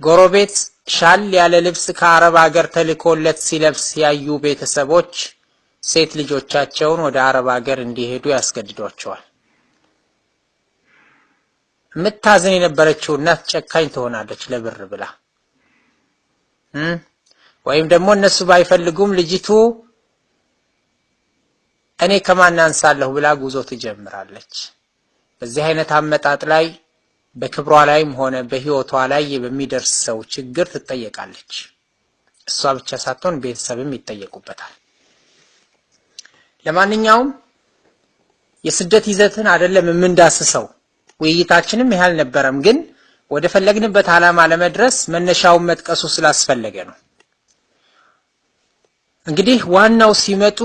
ጎረቤት ሻል ያለ ልብስ ከአረብ ሀገር ተልኮለት ሲለብስ ያዩ ቤተሰቦች ሴት ልጆቻቸውን ወደ አረብ ሀገር እንዲሄዱ ያስገድዷቸዋል። የምታዝን የነበረችው እናት ጨካኝ ትሆናለች ለብር ብላ፣ ወይም ደግሞ እነሱ ባይፈልጉም ልጅቱ እኔ ከማን አንሳለሁ ብላ ጉዞ ትጀምራለች። በዚህ አይነት አመጣጥ ላይ በክብሯ ላይም ሆነ በህይወቷ ላይ በሚደርሰው ችግር ትጠየቃለች። እሷ ብቻ ሳትሆን ቤተሰብም ይጠየቁበታል። ለማንኛውም የስደት ይዘትን አይደለም የምንዳስሰው፣ ውይይታችንም ይህ አልነበረም። ግን ወደ ፈለግንበት ዓላማ ለመድረስ መነሻውን መጥቀሱ ስላስፈለገ ነው። እንግዲህ ዋናው ሲመጡ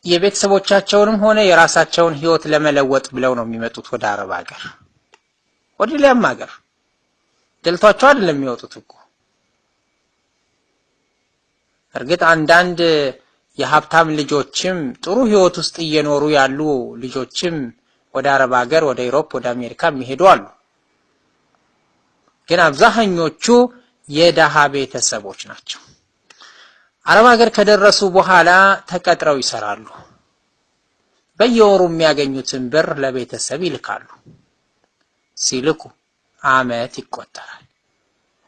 የቤተሰቦቻቸውንም ሆነ የራሳቸውን ህይወት ለመለወጥ ብለው ነው የሚመጡት ወደ አረብ ሀገር፣ ወደ ሌላም ሀገር ደልቷቸው አይደለም የሚወጡት እኮ። እርግጥ አንዳንድ የሀብታም ልጆችም ጥሩ ህይወት ውስጥ እየኖሩ ያሉ ልጆችም ወደ አረብ ሀገር፣ ወደ Europe፣ ወደ አሜሪካ የሚሄዱ አሉ። ግን አብዛኞቹ የደሃ ቤተሰቦች ናቸው። አረብ ሀገር ከደረሱ በኋላ ተቀጥረው ይሰራሉ። በየወሩ የሚያገኙትን ብር ለቤተሰብ ይልካሉ። ሲልኩ አመት ይቆጠራል።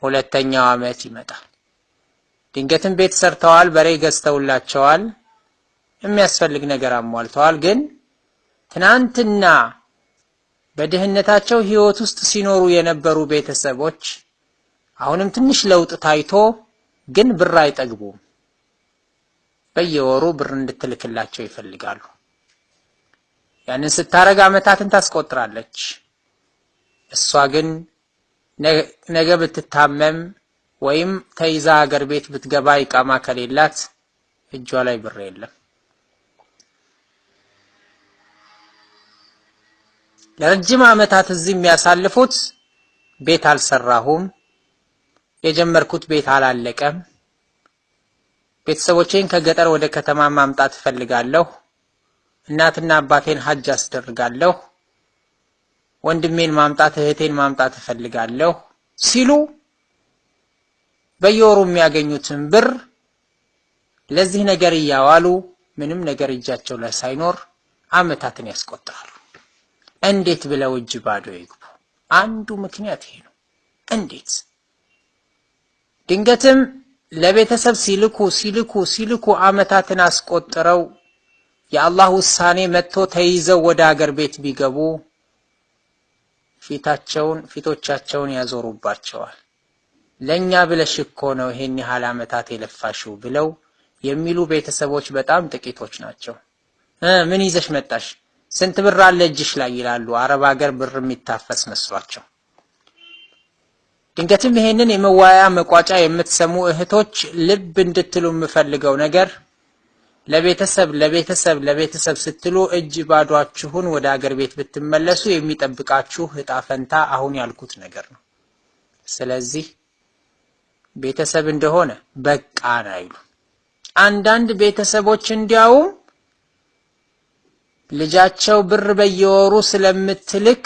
ሁለተኛው አመት ይመጣል። ድንገትም ቤት ሰርተዋል፣ በሬ ገዝተውላቸዋል፣ የሚያስፈልግ ነገር አሟልተዋል። ግን ትናንትና በድህነታቸው ህይወት ውስጥ ሲኖሩ የነበሩ ቤተሰቦች አሁንም ትንሽ ለውጥ ታይቶ ግን ብር አይጠግቡም። በየወሩ ብር እንድትልክላቸው ይፈልጋሉ። ያንን ስታረግ አመታትን ታስቆጥራለች። እሷ ግን ነገ ብትታመም ወይም ተይዛ ሀገር ቤት ብትገባ ኢቃማ ከሌላት እጇ ላይ ብር የለም። ለረጅም አመታት እዚህ የሚያሳልፉት ቤት አልሰራሁም፣ የጀመርኩት ቤት አላለቀም፣ ቤተሰቦቼን ከገጠር ወደ ከተማ ማምጣት እፈልጋለሁ፣ እናትና አባቴን ሀጅ አስደርጋለሁ፣ ወንድሜን ማምጣት እህቴን ማምጣት እፈልጋለሁ ሲሉ በየወሩ የሚያገኙትን ብር ለዚህ ነገር እያዋሉ ምንም ነገር እጃቸው ላይ ሳይኖር አመታትን ያስቆጥራሉ። እንዴት ብለው እጅ ባዶ ይግቡ? አንዱ ምክንያት ይሄ ነው። እንዴት ድንገትም ለቤተሰብ ሲልኩ ሲልኩ ሲልኩ አመታትን አስቆጥረው የአላህ ውሳኔ መጥቶ ተይዘው ወደ ሀገር ቤት ቢገቡ ፊቶቻቸውን ያዞሩባቸዋል። ለኛ ብለሽ እኮ ነው ይሄን ያህል አመታት የለፋሽው ብለው የሚሉ ቤተሰቦች በጣም ጥቂቶች ናቸው። ምን ይዘሽ መጣሽ? ስንት ብር አለ እጅሽ ላይ ይላሉ። አረብ ሀገር ብር የሚታፈስ መስሏቸው። ድንገትም ይሄንን የመወያያ መቋጫ የምትሰሙ እህቶች ልብ እንድትሉ የምፈልገው ነገር ለቤተሰብ ለቤተሰብ ለቤተሰብ ስትሉ እጅ ባዷችሁን ወደ ሀገር ቤት ብትመለሱ የሚጠብቃችሁ እጣ ፈንታ አሁን ያልኩት ነገር ነው። ስለዚህ ቤተሰብ እንደሆነ በቃን አይሉ። አንዳንድ ቤተሰቦች እንዲያውም ልጃቸው ብር በየወሩ ስለምትልክ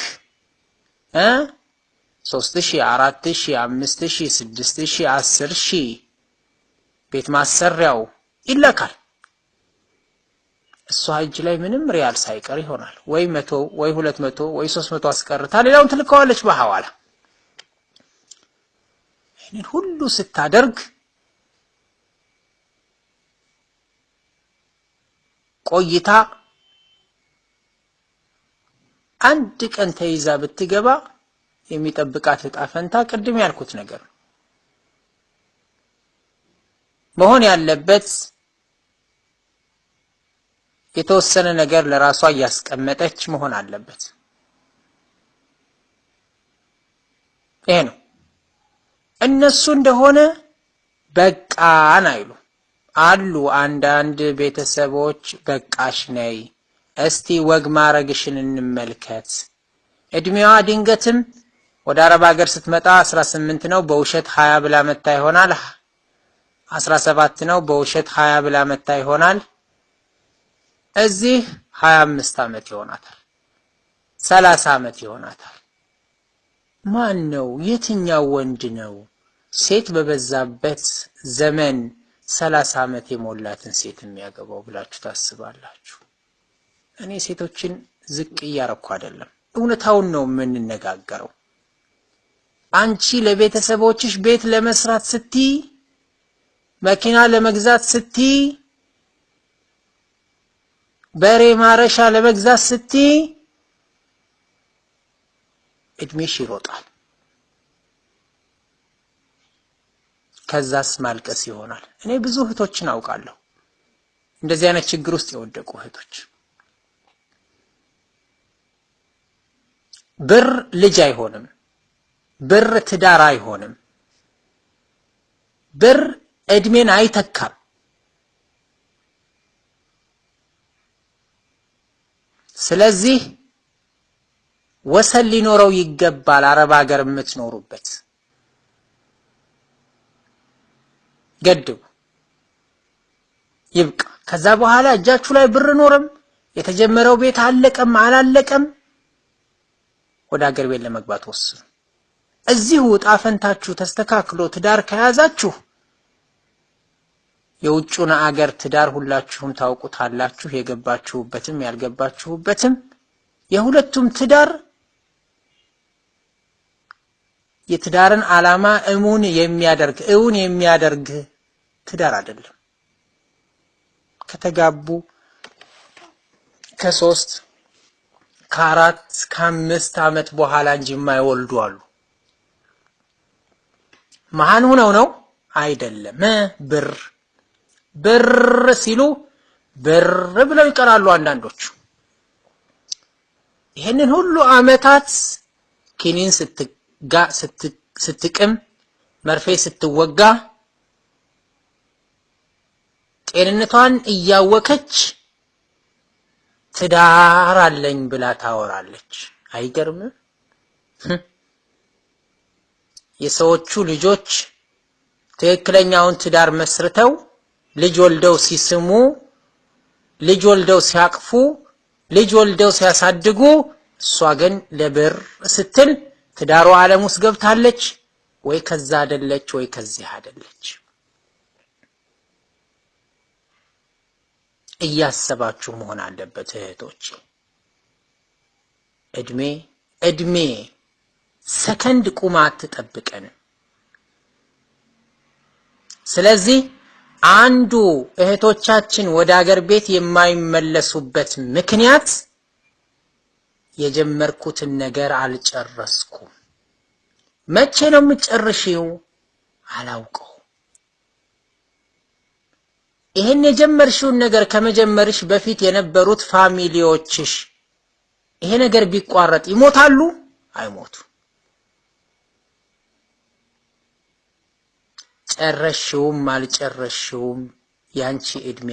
3000፣ 4000፣ 5000፣ 6000፣ 10000 ቤት ማሰሪያው ይለካል። እሷ እጅ ላይ ምንም ሪያል ሳይቀር ይሆናል። ወይ 100 ወይ 200 ወይ 300 አስቀርታ ሌላውን ትልከዋለች በሐዋላ። ይህንን ሁሉ ስታደርግ ቆይታ አንድ ቀን ተይዛ ብትገባ የሚጠብቃት እጣ ፈንታ ቅድም ያልኩት ነገር ነው። መሆን ያለበት የተወሰነ ነገር ለራሷ እያስቀመጠች መሆን አለበት። ይሄ ነው። እነሱ እንደሆነ በቃን አይሉ አሉ። አንዳንድ ቤተሰቦች በቃሽ ነይ እስቲ ወግ ማረግሽን እንመልከት። እድሜዋ ድንገትም ወደ አረብ ሀገር ስትመጣ 18 ነው፣ በውሸት 20 ብላ መታ ይሆናል። 17 ነው፣ በውሸት 20 ብላ መታ ይሆናል። እዚህ 25 ዓመት ይሆናታል፣ 30 ዓመት ይሆናታል። ማን ነው? የትኛው ወንድ ነው ሴት በበዛበት ዘመን 30 ዓመት የሞላትን ሴት የሚያገባው ብላችሁ ታስባላችሁ? እኔ ሴቶችን ዝቅ እያረኩ አይደለም፣ እውነታውን ነው የምንነጋገረው። አንቺ ለቤተሰቦችሽ ቤት ለመስራት ስትይ፣ መኪና ለመግዛት ስትይ፣ በሬ ማረሻ ለመግዛት ስትይ እድሜሽ ይሮጣል። ከዛስ ማልቀስ ይሆናል። እኔ ብዙ እህቶችን አውቃለሁ እንደዚህ አይነት ችግር ውስጥ የወደቁ እህቶች። ብር ልጅ አይሆንም። ብር ትዳር አይሆንም። ብር እድሜን አይተካም። ስለዚህ ወሰን ሊኖረው ይገባል። አረብ ሀገር የምትኖሩበት ገድቡ፣ ይብቃ። ከዛ በኋላ እጃችሁ ላይ ብር ኖረም የተጀመረው ቤት አለቀም አላለቀም ወደ ሀገር ቤት ለመግባት ወስኑ። እዚሁ ዕጣ ፈንታችሁ ተስተካክሎ ትዳር ከያዛችሁ የውጩን አገር ትዳር ሁላችሁም ታውቁታላችሁ፣ የገባችሁበትም ያልገባችሁበትም። የሁለቱም ትዳር የትዳርን ዓላማ እሙን የሚያደርግ እውን የሚያደርግ ትዳር አይደለም። ከተጋቡ ከ3 ከ4 ከ5 ዓመት በኋላ እንጂ የማይወልዱ አሉ። መሀን ሆነው ነው አይደለም። ብር ብር ሲሉ ብር ብለው ይቀራሉ አንዳንዶቹ። ይህንን ሁሉ ዓመታት ኪኒን ስትቅም መርፌ ስትወጋ ጤንነቷን እያወከች ትዳር አለኝ ብላ ታወራለች። አይገርምም? የሰዎቹ ልጆች ትክክለኛውን ትዳር መስርተው ልጅ ወልደው ሲስሙ፣ ልጅ ወልደው ሲያቅፉ፣ ልጅ ወልደው ሲያሳድጉ፣ እሷ ግን ለብር ስትል ትዳሩ ዓለም ውስጥ ገብታለች። ወይ ከዛ አይደለች፣ ወይ ከዚህ አይደለች። እያሰባችሁ መሆን አለበት እህቶች። እድሜ እድሜ ሰከንድ ቁማ አትጠብቀንም። ስለዚህ አንዱ እህቶቻችን ወደ አገር ቤት የማይመለሱበት ምክንያት የጀመርኩትን ነገር አልጨረስኩም። መቼ ነው የምጨርሽው? አላውቀው። ይሄን የጀመርሽውን ነገር ከመጀመርሽ በፊት የነበሩት family ዎችሽ ይሄ ነገር ቢቋረጥ ይሞታሉ? አይሞቱ። ጨረሽውም አልጨረሽውም ያንቺ እድሜ